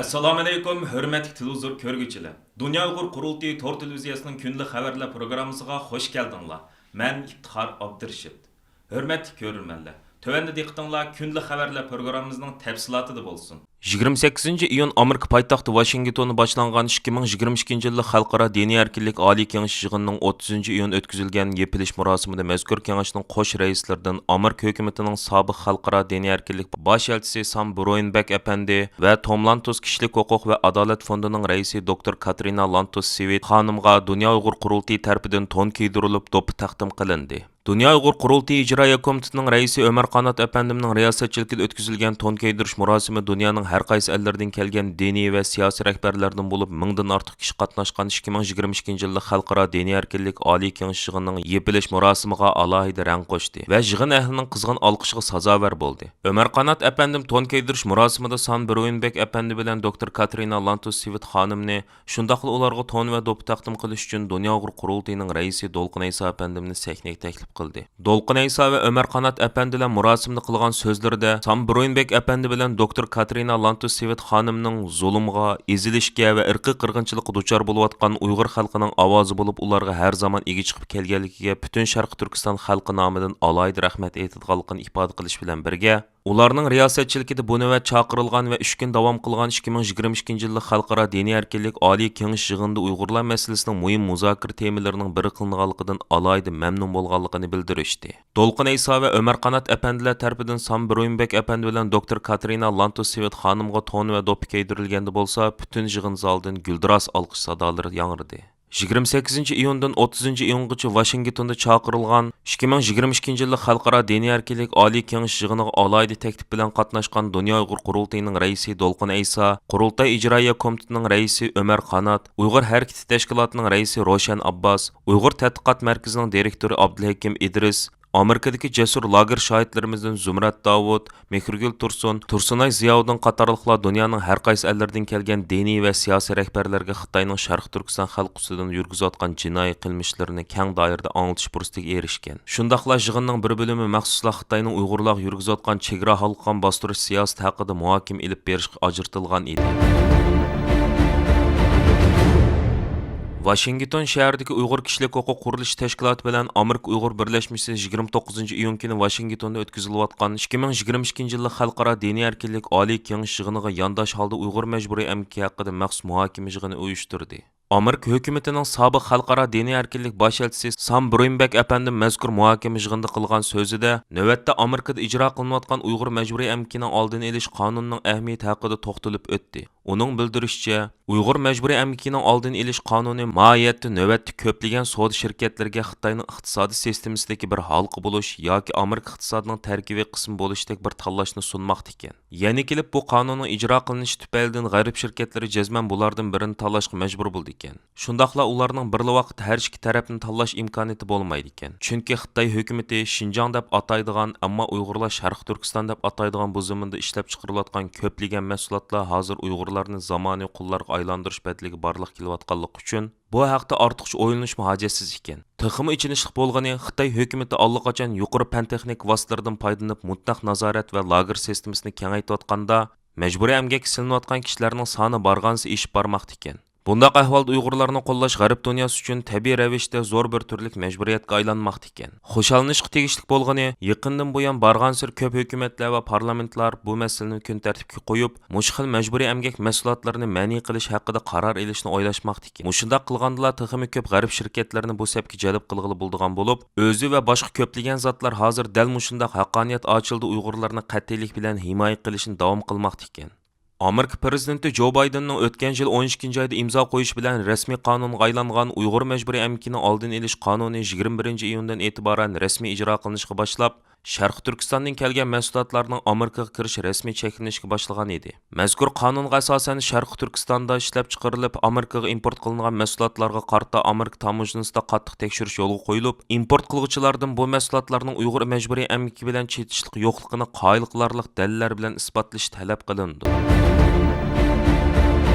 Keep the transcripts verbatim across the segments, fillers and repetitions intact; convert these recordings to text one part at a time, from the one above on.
ئەسسالامۇئەلەيكۇم، ھۆرمەتلىك تېلېۋىزور كۆرگۈچىلەر! دۇنيا ئۇيغۇر قۇرۇلتىيى تور تېلېۋىزىيەسىنىڭ كۈندىلىك خەۋەرلەر پروگراممىسىغا خوش كەلدىڭلار. مەن ئىپتىخار ئابدۇرېشىت. ھۆرمەتلىك كۆرۈرمەنلەر، تۆۋەندە دىققىتىڭلار كۈندىلىك خەۋەرلەر پروگراممىمىزنىڭ تەپسىلاتىدا بولسۇن. يىگىرمە سەككىزىنچى ئىيۇن ئامېرىكا پايتەختى ۋاشىنگتوندا باشلانغان ئىككى مىڭ يىگىرمە ئىككىنچى يىللىق خەلقئارا دىنىي ئەركىنلىك ئالىي كېڭىشى يىغىنىنىڭ ئوتتۇزىنچى ئىيۇن ئۆتكۈزۈلگەن يېپىلىش مۇراسىمىدا مەزكۇر كېڭەشنىڭ قوش رەئىسلىرىدىن ئامېرىكا ھۆكۈمىتىنىڭ سابىق خەلقئارا دىنىي ئەركىنلىك باش ئەلچىسى سام بروينبەك ئەپەندى ۋە توم لانتوس كىشىلىك ھوقۇق ۋە ئادالەت فوندىنىڭ رەئىسى دوكتور كاترىنا لانتوس سۋىت خانىمغا دۇنيا ئۇيغۇر قۇرۇلتىيى تەرىپىدىن تون كىيدۈرۈلۈپ، دوپپا تەقدىم قىلىندى. دۇنيا ئۇيغۇر قۇرۇلتىيى ئىجرائىيە كومىتېتىنىڭ رەئىسى ئۆمەر قانات ئەپەندىمنىڭ رىياسەتچىلىكىدە ئۆتكۈزۈلگەن تون كىيدۈرۈش مۇراسىمى دۇنيانىڭ ھەر قايسى ئەللىرىدىن كەلگەن دىنىي ۋە سىياسىي رەھبەرلەردىن بولۇپ، مىڭدىن ئارتۇق كىشى قاتناشقان ئىككى مىڭ يىگىرمە ئىككىنچى يىللىق خەلقئارا دىنىي ئەركىنلىك ئالىي كېڭىشى يىغىنىنىڭ يېپىلىش مۇراسىمىغا ئالاھىدە رەڭ قوشتى ۋە يىغىن ئەھلىنىڭ قىزغىن ئالقىشىغا سازاۋەر بولدى. ئۆمەر قانات ئەپەندىم تون كىيدۈرۈش مۇراسىمىدا سان بروينبەك ئەپەندى بىلەن دوكتور كاترىنا لانتوس سۋىت خانىمنى، شۇنداقلا ئۇلارغا تون ۋە دوپپا تەقدىم قىلىش ئۈچۈن دۇنيا ئۇيغۇر قۇرۇلتىيىنىڭ رەئىسى دولقۇن ئەيسا ئەپەندىمنى سەھنىگە تەكلىپ قىلدى. دولقۇن ئەيسا ۋە ئۆمەر قانات ئەپەندىلەر مۇراسىمدا قىلغان سۆزلىرىدە سام بروينبېك ئەپەندى بىلەن دوكتور كاترىنا لانتوس سۋىت خانىمنىڭ زۇلۇمغا، ئېزىلىشكە ۋە ئىرقىي قىرغىنچىلىققا دۇچار بولۇۋاتقان ئۇيغۇر خەلقىنىڭ ئاۋازى بولۇپ، ئۇلارغا ھەر زامان ئىگە چىقىپ كەلگەنلىكىگە پۈتۈن شەرقىي تۈركىستان خەلقى نامىدىن ئالاھىدە رەھمەت ئېيتىدىغانلىقىنى ئىپادە قىلىش بىلەن بىرگە، ئۇلارنىڭ رىياسەتچىلىكىدە بۇ نۆۋەت چاقىرىلغان ۋە ئۈچ كۈن داۋام قىلغان ئىككى مىڭ يىگىرمە ئىككىنچى يىللىق خەلقئارا دىنىي ئەركىنلىك ئالىي كېڭىشى يىغىنىدا ئۇيغۇرلار مەسىلىسىنىڭ مۇھىم مۇزاكىرە تېمىلىرىنىڭ بىرى قىلىنغانلىقىدىن ئالاھىدە مەمنۇن بولغانلىقىنى بىلدۈرۈشتى. دولقۇن ئەيسا ۋە ئۆمەر قانات ئەپەندىلەر تەرىپىدىن سام بروينبېك ئەپەندى بىلەن دوكتور كاترىنا لانتوس سۋىت خانىمغا تون ۋە دوپپا كىيدۈرۈلگەندە بولسا، پۈتۈن يىغىن زالىدىن گۈلدۈراس ئالقىش سادالىرى ياڭرىدى. يىگىرمە سەككىزىنچى ئىيۇندىن ئوتتۇزىنچى ئىيۇنغىچە ۋاشىنگتوندا چاقىرىلغان ئىككى مىڭ يىگىرمە ئىككىنچى يىللىق خەلقئارا دىنىي ئەركىنلىك ئالىي كېڭىشى يىغىنىغا ئالاھىدە تەكلىپ بىلەن قاتناشقان دۇنيا ئۇيغۇر قۇرۇلتىيىنىڭ رەئىسى دولقۇن ئەيسا، قۇرۇلتاي ئىجرائىيە كومىتېتىنىڭ رەئىسى ئۆمەر قانات، ئۇيغۇر ھەرىكىتى تەشكىلاتىنىڭ رەئىسى روشەن ئابباس، ئۇيغۇر تەتقىقات مەركىزىنىڭ دىرېكتورى ئابدۇلھەكىم ئىدرىس، ئامېرىكىدىكى جەسۇر لاگېر شاھىتلىرىمىزدىن زۇمرەت داۋۇت، مېھرىگۈل تۇرسۇن، تۇرسۇنئاي زىياۋۇدۇن قاتارلىقلار دۇنيانىڭ ھەر قايسى ئەللىرىدىن كەلگەن دىنىي ۋە سىياسىي رەھبەرلەرگە خىتاينىڭ شەرقىي تۈركىستان خەلقى ئۈستىدىن يۈرگۈزۈۋاتقان جىنايى قىلمىشلىرىنى كەڭ دائىرىدە ئاڭلىتىش پۇرسىتىگە ئېرىشكەن. شۇنداقلا يىغىننىڭ بىر بۆلۈمى مەخسۇسلا خىتاينىڭ ئۇيغۇرلارغا يۈرگۈزۈۋاتقان چېگرا ھالقىغان باستۇرۇش سىياسىتى ھەققىدە مۇھاكىمە ئېلىپ بېرىشقا ئاجرىتىلغان ئىدى. ۋاشىنگتون شەھىرىدىكى ئۇيغۇر كىشىلىك ھوقۇق قۇرۇلۇشى تەشكىلاتى بىلەن ئامېرىكا ئۇيغۇر بىرلەشمىسى يىگىرمە توققۇزىنچى ئىيۇن كۈنى ۋاشىنگتوندا ئۆتكۈزۈلۈۋاتقان ئىككى مىڭ يىگىرمە ئىككىنچى يىللىق خەلقئارا دىنىي ئەركىنلىك ئالىي كېڭىشى يىغىنىغا يانداش ھالدا ئۇيغۇر مەجبۇرىي ئەمگىكى ھەققىدە مەخسۇس مۇھاكىمە يىغىنى ئۇيۇشتۇردى. ئامېرىكا ھۆكۈمىتىنىڭ سابىق خەلقئارا دىنىي ئەركىنلىك باش ئەلچىسى سام بروينبەك ئەپەندىم مەزكۇر مۇھاكىمە يىغىنىدا قىلغان سۆزىدە، نۆۋەتتە ئامېرىكىدا ئىجرا قىلىنىۋاتقان ئۇيغۇر مەجبۇرىي ئەمگىكىنىڭ ئالدىنى ئېلىش قانۇنىنىڭ ئەھمىيىتى ھەققىدە توختىلىپ ئۆتتى. ئۇنىڭ بىلدۈرۈشىچە، ئۇيغۇر مەجبۇرىي ئەمگىكىنىڭ ئالدىنى ئېلىش قانۇنى ماھىيەتتە نۆۋەتتە كۆپلىگەن سودا شىركەتلىرىگە خىتاينىڭ ئىقتىسادىي سىستېمىسىدىكى بىر ھالقا بولۇش ياكى ئامېرىكا ئىقتىسادىنىڭ تەركىبىي قىسمى بولۇشتەك بىر تاللاشنى سۇنماقتا ئىكەن. يەنە كېلىپ بۇ قانۇننىڭ ئىجرا قىلىنىشى تۈپەيلىدىن غەرب شىركەتلىرى جەزمەن بۇلاردىن بىرىنى تاللاشقا مەجبۇر بولىدىكەن. شۇنداقلا ئۇلارنىڭ بىرلا ۋاقىتتا ھەر ئىككى تەرەپنى تاللاش ئىمكانىيىتى بولمايدىكەن. چۈنكى خىتاي ھۆكۈمىتى شىنجاڭ دەپ ئاتايدىغان، ئەمما ئۇيغۇرلار شەرقىي تۈركىستان دەپ ئاتايدىغان بۇ زېمىندا ئىشلەپچىقىرىلىۋاتقان كۆپلىگەن مەھسۇلاتلار ھازىر ئۇيغۇرلارنى زامانىۋى قۇللارغا ئايلاندۇرۇش بەدىلىگە بارلىققا كېلىۋاتقانلىقى ئۈچۈن، بۇ ھەقتە ئارتۇقچە ئويلىنىشمۇ ھاجەتسىز ئىكەن. تېخىمۇ ئېچىنىشلىق بولغىنى، خىتاي ھۆكۈمىتى ئاللىقاچان يۇقىرى پەن-تېخنىكا ۋاسىتىلىرىدىن پايدىلىنىپ، مۇتلەق نازارەت ۋە لاگېر سىستېمىسىنى كېڭەيتىۋاتقاندا، مەجبۇرىي ئەمگەككە سېلىنىۋاتقان كىشىلەرنىڭ سانى بارغانسېرى ئېشىپ بارماقتا ئىكەن. بۇنداق ئەھۋالدا ئۇيغۇرلارنى قوللاش غەرب دۇنياسى ئۈچۈن تەبىئىي رەۋىشتە زور بىر تۈرلۈك مەجبۇرىيەتكە ئايلانماقتا ئىكەن. خۇشاللىنىشقا تېگىشلىك بولغىنى، يېقىندىن بۇيان بارغانسېرى كۆپ ھۆكۈمەتلەر ۋە پارلامېنتلار بۇ مەسىلىنى كۈن تەرتىپكە قويۇپ، مۇشۇ خىل مەجبۇرىي ئەمگەك مەھسۇلاتلىرىنى مەنئى قىلىش ھەققىدە قارار ئېلىشنى ئويلاشماقتا ئىكەن. مۇشۇنداق قىلغاندىلا تېخىمۇ كۆپ غەرب شىركەتلىرىنى بۇ سەپكە جەلپ قىلغىلى بولىدىغان بولۇپ، ئۆزى ۋە باشقا كۆپلىگەن زاتلار ھازىر دەل مۇشۇنداق ھەققانىيەت ئاچىلىدا ئۇيغۇرلارنى قەتئىيلىك بىلەن ھىمايە قىلىشنى داۋام قىلماقتا ئىكەن. ئامېرىكا پىرېزىدېنتى جو بايدېننىڭ ئۆتكەن يىل ئون ئىككىنچى ئايدا ئىمزا قويۇشى بىلەن رەسمىي قانۇنغا ئايلانغان ئۇيغۇر مەجبۇرىي ئەمگىكىنىڭ ئالدىنى ئېلىش قانۇنى يىگىرمە بىرىنچى ئىيۇندىن ئېتىبارەن رەسمىي ئىجرا قىلىنىشقا باشلاپ، شەرقىي تۈركىستاندىن كەلگەن مەھسۇلاتلارنىڭ ئامېرىكىغا كىرىشى رەسمىي چەكلىنىشكە باشلىغان ئىدى. مەزكۇر قانۇنغا ئاساسەن، شەرقىي تۈركىستاندا ئىشلەپچىقىرىلىپ، ئامېرىكىغا ئىمپورت قىلىنغان مەھسۇلاتلارغا قارىتا ئامېرىكا تاموژنىسىدا قاتتىق تەكشۈرۈش يولغا قويۇلۇپ، ئىمپورت قىلغۇچىلاردىن بۇ مەھسۇلاتلارنىڭ ئۇيغۇر مەجبۇرىي ئەمگىكى بىلەن چېتىشلىقى يوقلۇقىنى قايىل قىلارلىق دەلىللەر بىلەن ئىسپاتلىشى تەلەپ قىلىنىدۇ.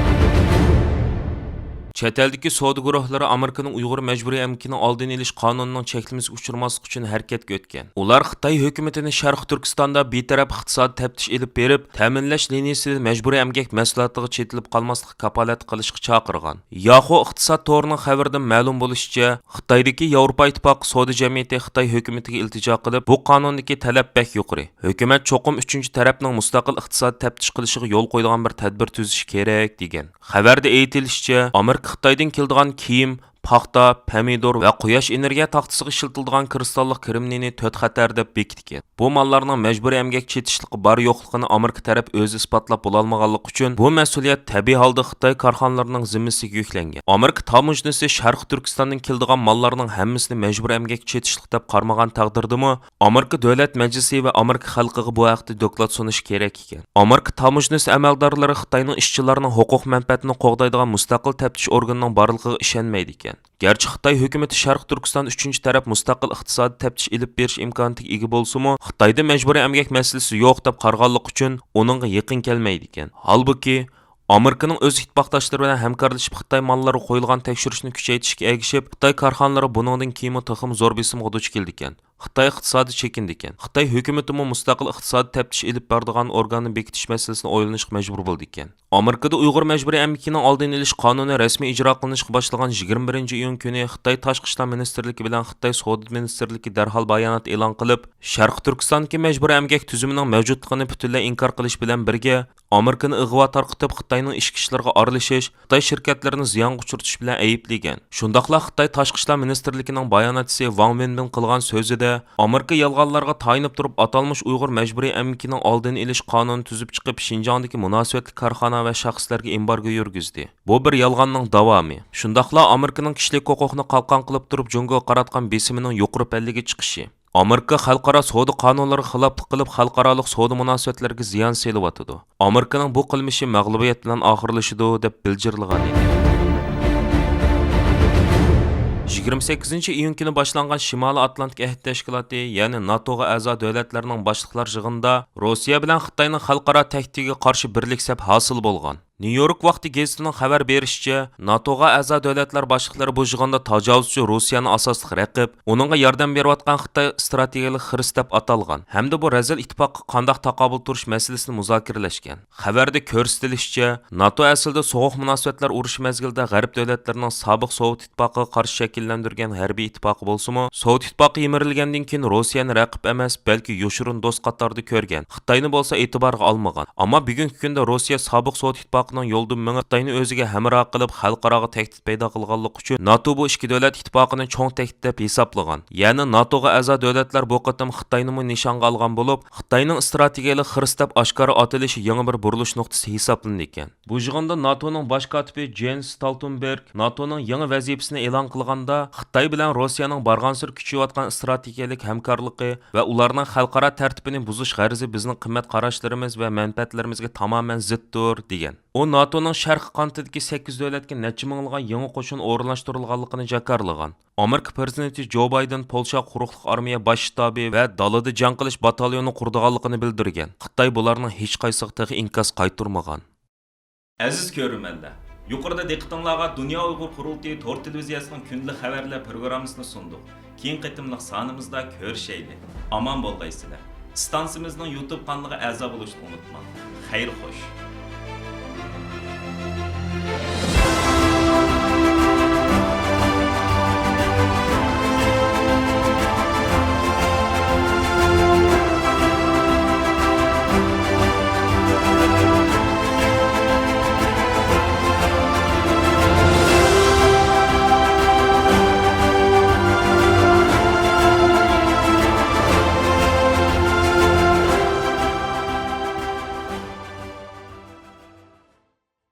چەت ئەلدىكى سودا گۇرۇھلىرى ئامېرىكىنىڭ ئۇيغۇر مەجبۇرىي ئەمگىكىنىڭ ئالدىنى ئېلىش قانۇنىنىڭ چەكلىمىسىگە ئۇچرىماسلىق ئۈچۈن ھەرىكەتكە ئۆتكەن. ئۇلار خىتاي ھۆكۈمىتىنى شەرقىي تۈركىستاندا بىتەرەپ ئىقتىسادىي تەپتىش ئېلىپ بېرىپ، تەمىنلەش لىنىيىسىدە مەجبۇرىي ئەمگەك مەھسۇلاتىغا چېتىلىپ قالماسلىققا كاپالەتلىك قىلىشقا چاقىرغان. ياخۇ ئىقتىساد تورىنىڭ خەۋىرىدىن مەلۇم بولۇشىچە، خىتايدىكى ياۋروپا ئىتتىپاقى سودا جەمئىيىتى خىتاي ھۆكۈمىتىگە ئىلتىجا قىلىپ، بۇ قانۇندىكى تەلەپ بەك يۇقىرى. ھۆكۈمەت چوقۇم ئۈچىنچى تەرەپنىڭ مۇستەقىل ئىقتىسادىي تەپتىش قىلىشىغا يول قويىدىغان بىر تەدبىر تۈزۈشى كېرەك، دېگەن. خەۋەردە ئېيتىلىشىچە، ئامېرىكا خىتايدىن كېلىدىغان كىيىم، پاختا، پەمىدۇر ۋە قۇياش ئېنېرگىيە تاختىسىغا ئىشلىتىلىدىغان كىرىستاللىق كىرېمنىينى تۆت خەتەر دەپ بېكىتكەن. بۇ ماللارنىڭ مەجبۇرىي ئەمگەك چېتىشلىقى بار يوقلۇقىنى ئامېرىكا تەرەپ ئۆزى ئىسپاتلاپ بولالمىغانلىقى ئۈچۈن، بۇ مەسئۇلىيەت تەبىئىي ھالدا خىتاي كارخانىلىرىنىڭ زىممىسىگە يۈكلەنگەن. ئامېرىكا تاموژنىسى شەرقىي تۈركىستاندىن كېلىدىغان ماللارنىڭ ھەممىسىنى مەجبۇرىي ئەمگەك چېتىشلىق دەپ قارىمىغان تەقدىردىمۇ، ئامېرىكا دۆلەت مەجلىسى ۋە ئامېرىكا خەلقىگە بۇ ھەقتە دوكلات سۇنۇشى كېرەك ئىكەن. ئامېرىكا تاموژنىسى ئەمەلدارلىرى خىتاينىڭ ئىشچىلارنىڭ ھوقۇق مەنپەئەتىنى قوغدايدىغان مۇستەقىل تەپتىش ئورگىنىنىڭ بارلىقىغا ئىشەنمەيدىكەن. گەرچە خىتاي ھۆكۈمىتى شەرقىي تۈركىستان ئۈچىنچى تەرەپ مۇستەقىل ئىقتىسادىي تەپتىش ئېلىپ بېرىش ئىمكانىيىتىگە ئىگە بولسىمۇ، خىتايدا مەجبۇرىي ئەمگەك مەسىلىسى يوق دەپ قارىغانلىقى ئۈچۈن ئۇنىڭغا يېقىن كەلمەيدىكەن. ھالبۇكى، ئامېرىكىنىڭ ئۆز ئىتتىپاقداشلىرى بىلەن ھەمكارلىشىپ خىتاي ماللىرىغا قويۇلغان تەكشۈرۈشنى كۈچەيتىشىگە ئەگىشىپ، خىتاي كارخانىلىرى بۇنىڭدىن كېيىنمۇ تېخىمۇ زور بېسىمغا دۇچ كېلىدىكەن. خىتاي ئىقتىسادى چېكىنىدىكەن. خىتاي ھۆكۈمىتىمۇ مۇستەقىل ئىقتىسادىي تەپتىش ئېلىپ بارىدىغان ئورگاننى بېكىتىش مەسىلىسىنى ئويلىنىشقا مەجبۇر بولىدىكەن. ئامېرىكىدا ئۇيغۇر مەجبۇرىي ئەمگىكىنىڭ ئالدىنى ئېلىش قانۇنى رەسمىي ئىجرا قىلىنىشقا باشلىغان يىگىرمە بىرىنچى ئىيۇن كۈنى خىتاي تاشقى ئىشلار مىنىستىرلىكى بىلەن خىتاي سودا مىنىستىرلىكى دەرھال بايانات ئېلان قىلىپ، شەرقىي تۈركىستاندىكى مەجبۇرىي ئەمگەك تۈزۈمىنىڭ مەۋجۇتلۇقىنى پۈتۈنلەي ئىنكار قىلىش بىلەن بىرگە، ئامېرىكىنى ئىغۋا تارقىتىپ، خىتاينىڭ ئىچكى ئىشلىرىغا ئارىلىشىش، خىتاي شىركەتلىرىنى زىيانغا ئۇچرىتىش بىلەن ئەيىبلىگەن. شۇنداقلا خىتاي تاشقى ئىشلار مىنىستىرلىكىنىڭ باياناتچىسى ۋاڭ ۋېنبىن قىلغان سۆزىدە، ئامېرىكا يالغانلارغا تايىنىپ تۇرۇپ، ئاتالمىش ئۇيغۇر مەجبۇرىي ئەمگىكىنىڭ ئالدىنى ئېلىش قانۇنى تۈزۈپ چىقىپ، شىنجاڭدىكى مۇناسىۋەتلىك كارخانا ۋە شەخسلەرگە ئېمبارگو يۈرگۈزدى. بۇ بىر يالغاننىڭ داۋامى. شۇنداقلا ئامېرىكىنىڭ كىشىلىك ھوقۇقنى قالقان قىلىپ تۇرۇپ، جۇڭگوغا قاراتقان بېسىمىنىڭ يۇقىرى پەللىگە چىقىشى. ئامېرىكا خەلقئارا سودا قانۇنلىرىغا خىلاپلىق قىلىپ، خەلقئارالىق سودا مۇناسىۋەتلىرىگە زىيان سېلىۋاتىدۇ. ئامېرىكىنىڭ بۇ قىلمىشى مەغلۇبىيەت بىلەن ئاخىرلىشىدۇ، دەپ بىلجىرلىغان ئىدى. يىگىرمە سەككىزىنچى ئىيۇن كۈنى باشلانغان شىمالىي ئاتلانتىك ئەھدى تەشكىلاتى، يەنى ناتوغا ئەزا دۆلەتلەرنىڭ باشلىقلار يىغىنىدا روسىيە بىلەن خىتاينىڭ خەلقئارا تەھدىتىگە قارشى بىرلىك سەپ ھاسىل بولغان. نيۇ يورك ۋاقتى گېزىتىنىڭ خەۋەر بېرىشىچە، ناتوغا ئەزا دۆلەتلەر باشلىقلىرى بۇ يىغىندا تاجاۋۇزچى روسىيەنى ئاساسلىق رەقىب، ئۇنىڭغا ياردەم بېرىۋاتقان خىتاي ئىستراتېگىيەلىك خىرىس دەپ ئاتالغان ھەمدە بۇ رەزىل ئىتتىپاققا قانداق تاقابىل تۇرۇش مەسىلىسىنى مۇزاكىرىلەشكەن. خەۋەردە كۆرسىتىلىشىچە، ناتو ئەسلىدە سوغۇق مۇناسىۋەتلەر ئۇرۇشى مەزگىلىدە غەرب دۆلەتلىرىنىڭ سابىق سوۋېت ئىتتىپاقىغا قارشى شەكىللەندۈرگەن ھەربىي ئىتتىپاقى بولسىمۇ، سوۋېت ئىتتىپاقى يىمىرىلگەندىن كېيىن روسىيەنى رەقىب ئەمەس، بەلكى يوشۇرۇن دوست قاتارىدا كۆرگەن، خىتاينى بولسا ئېتىبارغا ئالمىغان. ئەمما بۈگۈنكى كۈندە روسىيە سابىق سوۋېت ئىتتىپاقىنىڭ يولىدىن مېڭىپ، خىتاينى ئۆزىگە ھەمراھ قىلىپ، خەلقئاراغا تەھدىت پەيدا قىلغانلىقى ئۈچۈن، ناتو بۇ ئىككى دۆلەت ئىتتىپاقىنى چوڭ تەھدىت دەپ ھېسابلىغان. يەنى ناتوغا ئەزا دۆلەتلەر بۇ قېتىم خىتاينىمۇ نىشانغا ئالغان بولۇپ، خىتاينىڭ ئىستراتېگىيەلىك خىرىس دەپ ئاشكارا ئاتىلىشى يېڭى بىر بۇرۇلۇش نۇقتىسى ھېسابلىنىدىكەن. بۇ يىغىندا ناتونىڭ باش كاتىپى جيېنس ستولتېنبېرگ ناتونىڭ يېڭى ۋەزىپىسىنى ئېلان قىلغاندا، خىتاي بىلەن روسىيەنىڭ بارغانسېرى كۈچىيىۋاتقان ئىستراتېگىيەلىك ھەمكارلىقى ۋە ئۇلارنىڭ خەلقئارا تەرتىپىنى بۇزۇش غەرىزى بىزنىڭ قىممەت قاراشلىرىمىز ۋە مەنپەئەتلىرىمىزگە تامامەن زىتتۇر، دېگەن. ئۇ ناتونىڭ شەرقىي قانىتىدىكى سەككىز دۆلەتكە نەچچە مىڭلىغان يېڭى قوشۇن ئورۇنلاشتۇرۇلغانلىقىنى جاكارلىغان. ئامېرىكا پىرېزىدېنتى جو بايدېن پولشا قۇرۇقلۇق ئارمىيە باش شتابى ۋە دالىدا جەڭ قىلىش باتاليونى قۇرىدىغانلىقىنى بىلدۈرگەن. خىتاي بۇلارنىڭ ھېچقايسىغا تېخى ئىنكاس قايتۇرمىغان. ئەزىز كۆرۈرمەنلەر، يۇقىرىدا دىققىتىڭلارغا دۇنيا ئۇيغۇر قۇرۇلتىيى تور تېلېۋىزىيەسىنىڭ كۈندىلىك خەۋەرلەر پروگراممىسىنى سۇندۇق. كېيىنكى قېتىملىق سانىمىزدا كۆرۈشەيلى. ئامان بولغايسىلەر. ئىستانسىمىزنىڭ يۇتۇب قانىلىغا ئەزا بولۇشنى ئۇنتۇماڭ. خەير خوش.